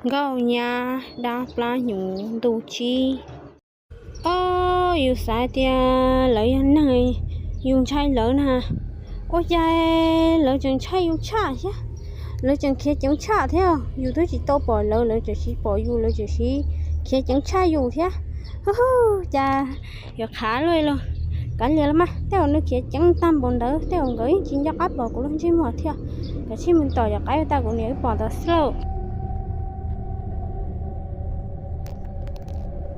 Nkauj nyab dab plab hnyuv ntuj tsib. Os, yus xav tias lawv yog neeg, yus ntshai lawv na. Ua cas lawv tseem ntshai yus tshaj thiab? Lawv tseem khiav ceev tshaj thiab. Yus twb tsis tau pom lawv, lawv tseem siv pom yus, lawv tseem siv khiav ceev tshaj yus thiab. Cas yuav qhav luaj li los. Kav liam los mas, tej zaum nws khiav ceev tag npaum ntawd tej zaum nkawd yeej tsis nco qab pom kuv lub ntsej muag thiab. Kav tsij mus tom yog qaib tag kuv niam wb pom ntawd xwb lauj.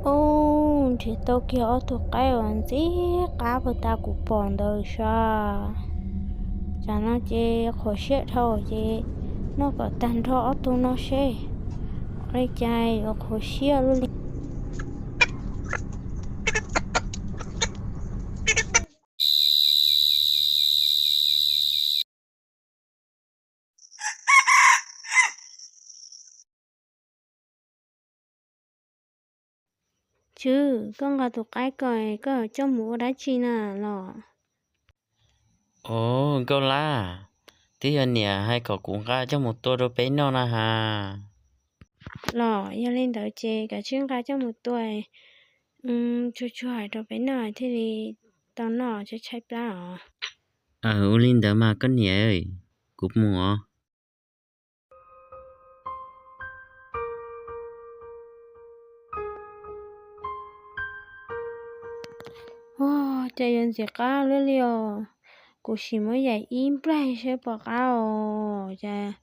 Ub, nrhiav tau kiag ob tug qaib uas ntxim qab puag ta kuv pom ntawd sas. Tsam no ces qhuav siab dhau ces noj kom tag nrho ob tug no seb ua li cas yuav qhuav siab luaj li. Tswv, koj nqa tus qaib ko, koj coj mus ua dab tsi na los? Os, Nkauj Lab, twb yog niam hais kom kuv nqa coj mus tua rau peb noj na has. Los yog li ntawd ces kav tsij nqa coj mus tua, tsuag tsuag hais rau peb noj thiaj li tau noj tshaib tshaib plab os. Aw, ua li ntawd mas koj niam, kuv mus os. Ua cas yuav ntxim qab luaj li os. Kuv sim muab yaim ib nplaig seb puas qab os. Cas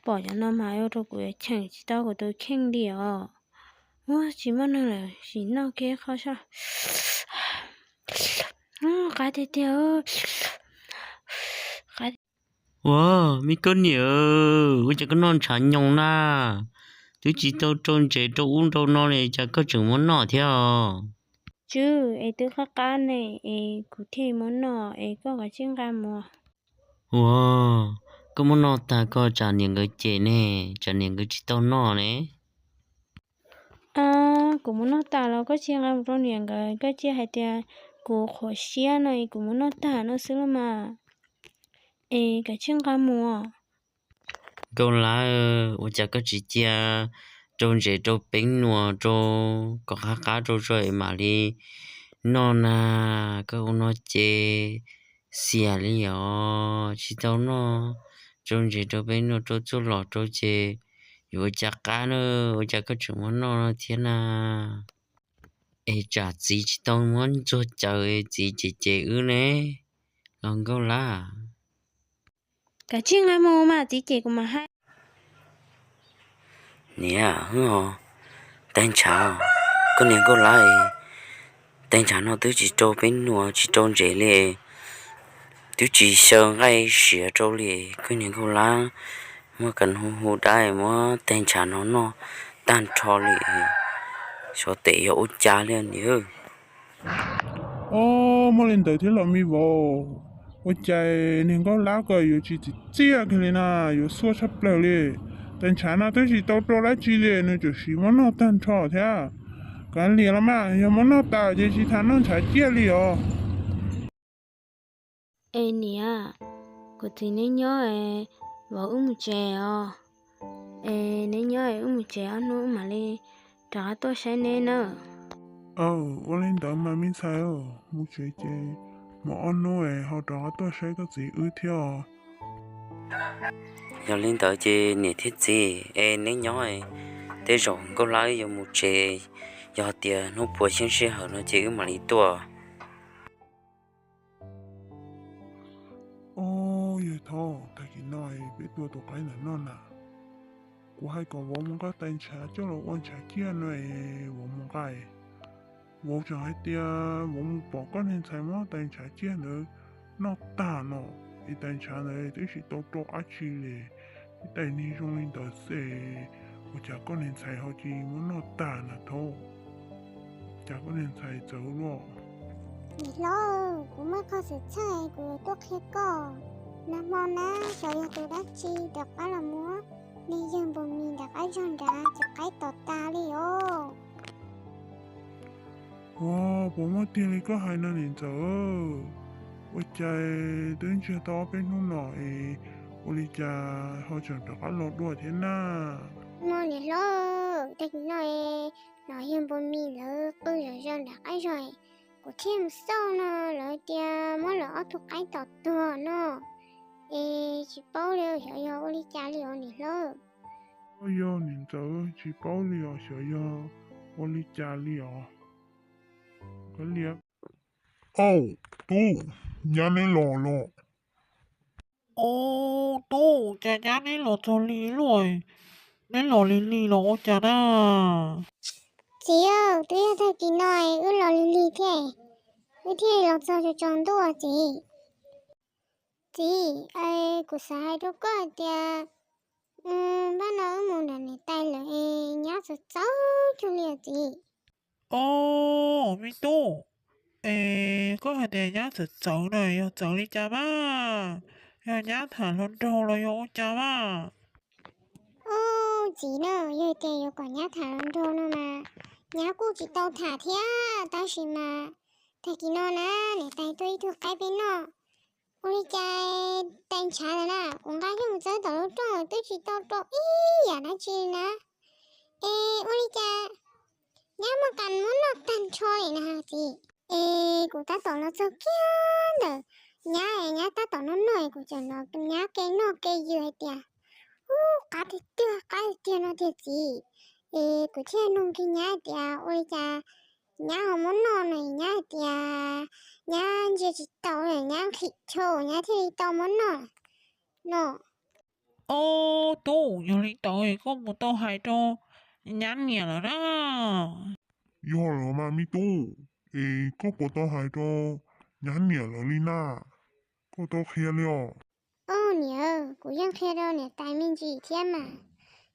pom cov no mas ua rau kuv yuav cheem tsis tau kuv tus kheej li os. Ua tsis muaj neeg lawm, sim noj kiag qho soj. Qab tiag tiag. Ua, me koj niam, ua cas koj noj ntshav nyoos na? Twb tsis tau rau ntsev rau ub rau no li cas koj tseem muab noj thiab os? Tswv, es twb qab qab ne, es kuv thiaj muab noj, es koj kav tsij nqa mus. Ua, koj muab noj tag koj tsam niam nkawd cem ne, tsam niam nkawd tsis tau noj ne. Kuv muab noj tas los koj tsis nqa mus rau niam nkawd, koj cia hais tias kuv qhuav siab no es kuv muab noj tag no xwb los mas. Es kav tsij nqa mus. Nkauj Lab, ua cas koj tsis cia rau ntsev rau peeb nuas rau kom qab qab rau tso es mam li noj na? Koj ua no ces xiam li os, tsis tau noj, rau ntsev rau peeb nuas rau txuj lom rau ces yuav ua cas qab na, ua cas koj tseem muab noj no thiab na? Es tsam txiv tsis tau muab ntxuag caws txiv cem cem wb ne los Nkauj Lab. Kav tsij nqa mus mas txiv cem kuv mam hais. Niam, hwb os, tais ntshav, koj niag Nkauj Lab, tais ntshav no twb tsis rau peeb nuas tsis rau ntsev li, twb tsis xyaw nqaij siav rau li, koj niag Nkauj Lab muab kas hu hu dab muab tais ntshav no noj tag nrho li, xyov tes yog ua cas li niam. Os, muaj li ntawd thiab los me vauv, ua cas niag Nkauj Lab ko yuav tsis txim txiaj kiag li na, yuav xuaj tshaj plaws li. Tais ntshav no twb tsis tau rau dab tsi li nws tseem siv muab noj tag nrho thiab. Kav liam los mas, yog muab noj tas ces tsis tas noj ntshav ciaj li os. Es niam, kuv txiv neb nyob es vauv wb mus tsev os. Es neb nyob es wb mus tsev ob hnub wb mam li rov qab tuaj saib neb nawb. Aw, ua li ntawd mas me ntxhais, mus tsev ces mus ob hnub es ho rov qab tuaj saib koj txiv wb thiab os. Yog li ntawd ces niam thiab txiv es neb nyob, tej zaum Nkauj Lab wb yuav mus tsev, yog tias hnub puas xyeeb sij hawm no ces wb mam li tuaj. Os, yawg Thoob, tag kis no peb tua tus qaib ntawm no na, kuv hais kom vauv mus nqa tais ntshav coj los ua ntshav ciaj no es vauv mus nqa. Vauv tseem hais tias vauv mus pom koj niag ntxhais muab tais ntshav ciaj ntawd noj tag no, es tais ntshav ntawd twb tsis tau rau dab tsi li, ib tais niag zoo li ntawd xwb, ua cas koj niag ntxhais ho cia li muab noj tag na Thoob? Cas koj niag ntxhais txawv luaj? Niam hlob, kuv muaj qhov xwm txheej kuv yuav tuaj qhia koj. Nag hmo na, xyov yog tus dab tsi rov qab los muab niag yawg npus mis nram qab zog nrad cov qaib tom tas li os. Ua, puas muaj tiag li koj hais no niam ntxawm? Ua cas twb ntsiag tau ob peb hnub no es ua li cas ho tseem rov qab los dua thiab na? Mas niam hlob, No, no yog Npua Mis lawv qw zom zaws nram qab zog, kuv thiaj mus xauj no lawv tias muab lawv ob tug qaib tom tuag no. Es tsis paub li, xyov yog ua li cas li os niam hlob. Yog niam ntxawm, tsis paub li os, xyov yog ua li cas li os. Auj, tub, nyab neb los los? Au, tub, cas nyab neb los txog lig luaj? Neb los lig lig los ua cas na? Txiv, twb yog tag kis no wb los lig lig thiab, wb thiaj los txog tsaus ntuj txiv. Txiv, kuv xav hais rau koj hais tias, npaj no wb mus nram niam tais lawm es nyab txawv txawv cuag li os txiv. Au, me tub, es koj hais tias nyab txawv txawv na yog txawv li cas mas? Yog nyab tham hluas nraug los yog ua cas mas? Au, txiv na, yog tias yuav kom nyab tham hluas nraug no mas nyab kuj tsis tau tham thiab, tab sis mas tag kis no na niam tais tua ib tug qaib peb noj. Ua li cas tais ntshav ntawd na, kuv nqa coj mus txawb tom lub rooj twb tsis tau rau ib yam dab tsi li na. Es ua li cas nyab muaj qas muab noj tag nrho li na txiv? Es kuv tab tom los txog kiag ntawm nyab, nyab tab tom noj noj es kuv txawm hnov nyab ke noj ke yws hais tias, ub, qab tiag tiag, qab tiag tiag no tiag txiv. Es kuv thiaj nug kiag nyab hais tias ua li cas nyab ho muab noj no, nyab hais tias nyab ntsia tsis taus, nyab nqhis chaw nyab thiaj li tau muab noj no. Au, tub, yog li ntawd es koj puas tau hais rau nyab niam lawm na? Yog lawm mas me tub, es koj puas tau hais rau nyab niam lawm li na? Koj tau qhia li os? Au niam, kuv yeej qhia rau niam tais me ntsis thiab mas,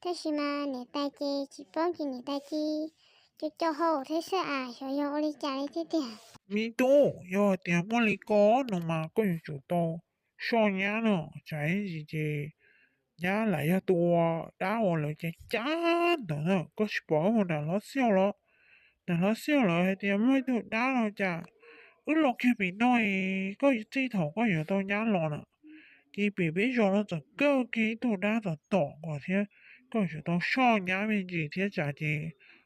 tab sis mas niam tais ces tsis paub ces niam tais cia li co co hau thiab xwb as, xyov yog ua li cas li thiab tiag. Me tub, yog tias muaj li ko no mas koj yuav tsum tau soj nyab no, tsam ib ntsis ces nyab lam yog tus ua dab uas lawv cab cab ntawd na. Koj tsis pom mus nram hlob Xiauj los, nram hlob Xiauj lawv hais tias muaj ib tug dab no cas wb los kiag pem no es koj txij thaum koj yuav tau nyab los na, ces pem peb zos no txawm kaw kiag ib tug dab tom tom ko thiab. Koj yuav tsum tau soj nyab me ntsis thiab tsam ces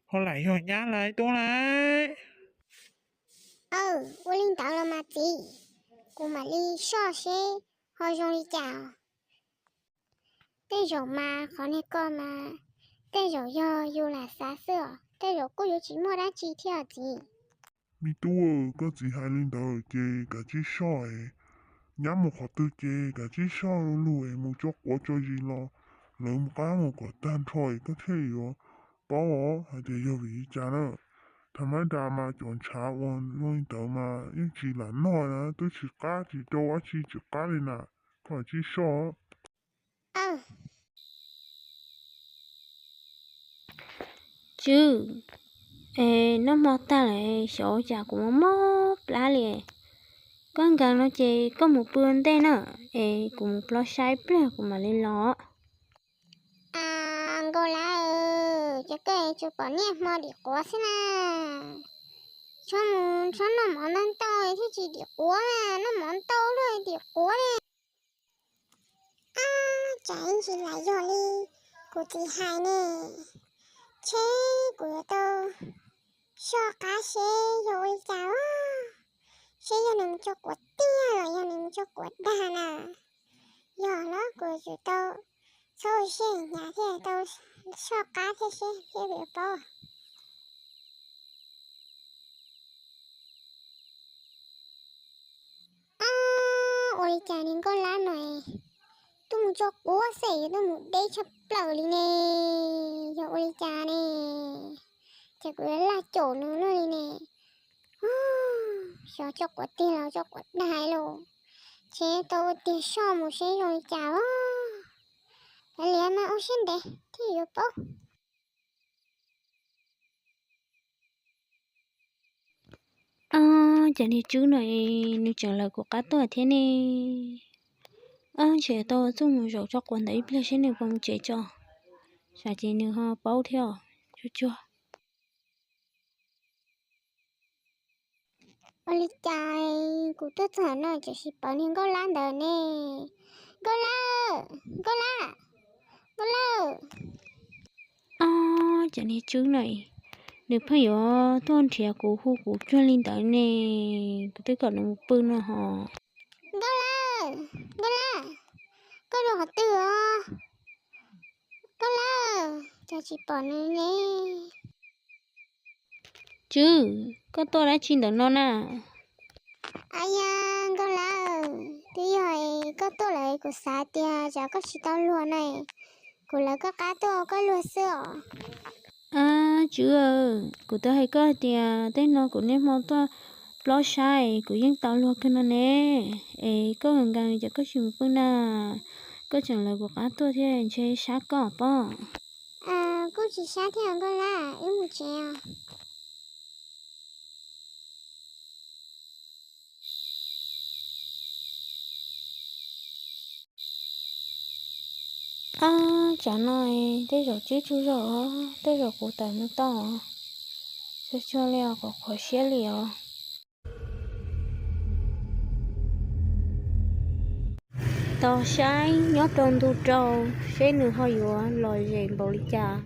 ho lam yog nyab lawm tub lauj. Aw, ua li ntawd los mas txiv, kuv mam li soj seb ho zoo li cas. Tej zaum mas qhov niag ko mas tej zaum yog yus lam xav xwb os, tej zaum kuj yuav tsis muaj dab tsi thiab os txiv. Me tub, koj txiv hais li ntawd ces kav tsij soj es, nyab mus qhov twg ces kav tsij soj lug es mus tso quav tso zis los, lawv mus qab mus kom tag nrho es koj thiaj yuav paub os hais tias yog vim li cas na. Thaum mab da mas cov ntshav uas zoo li ntawd mas yeej tsis lam noj na, twb tsis qab tsis rau dab tsi tsis qab li na, koj kav tsij soj. Tswv, es noj hmo tag lawm xyov ua cas kuv mob mob plab li. Koj nkees no ces koj mus pw ua ntej na, es kuv mus plob saib pliag kuv mam li los. Nkauj Lab, cas koj tsuas pom niaj hmo dim quav xwb na? Txhob mus txhob noj mov ntau ntau thiaj tsis dim quav na, noj mov ntau luaj dim quav na. Ab, tsam ib ntsis lam yog li kuv txiv hais ne, ntshe kuv yuav tau soj qab seb yog ua li cas, seb yog nws mus tso quav tiag los yog nws mus tso quav dag na. Yog los kuv yuav tsum tau txhob ua siab hnyav thiaj tau soj qab thiab seb thiab kuv yuav paub. Ab, ua li cas niag Nkauj Lab no tuaj mus tso quav xwb yuav tuaj mus deb tshaj plaws li ne, yog ua li cas ne? Ces kuv yuav laj caum nws luaj li ne. Xyov tso quav tiag los tso quav dag lauj. Ces tau ua tiag soj mus seb zoo li cas os. Kav liam mas ua siab ntev thiaj yuav paub. Ob, cas niag Tswb no nws tseem lawv kuv qab tuaj thiab ne. Ob, ntshe tau txuj mus zaum tso quav ntawd ib pliag seb nws puas mus tsev tso, tsam ces nws ho paub thiab os. Tsuag tsuag. Ua li cas kuv tuaj txog no tiam sis pom niag Nkauj Lab ntawd ne? Nkauj Lab, Nkauj Lab, Nkauj Lab. Ob, Cov niag Tswb no, nws pheej yuav tuaj nrhiav kuv hu kuv cuag li ntawd ne, kuv twb kom nws mus pw no hos. Nkauj Lawm, Nkauj Lawm, koj dua qhov twg os? Nkauj Lawm, cas tsis pom nws ne? Tswb, koj tuaj dab tsi ntawm no na? Aw ya, Nkauj Lawm, twb yog koj tuaj lawm kuv xav tias tsam koj tsis tau luag na, kuv lawv koj qab tuaj ua koj luag xwb os. Ab Tswb, kuv twb hais koj hais tias tej no kuv niaj hmo tuaj plob saib kuv yeej tau luag kawg no ne, es koj nkees nkees ces koj tsis mus pw na, koj tseem lawv kuv qab tuaj thiab ntshe sab koj pob. Kuj tsis sab thiab Nkauj Lawm, wb mus tsev os. Ab, tsam no tej zaum Tswb tsaug zog, tej zaum kuv tawm mus tau, tsaug tsaug li os, qhuav qhuav siab li os. Tos saib nyob rau ntu rau seb nws ho yuav lom zem npaum li cas.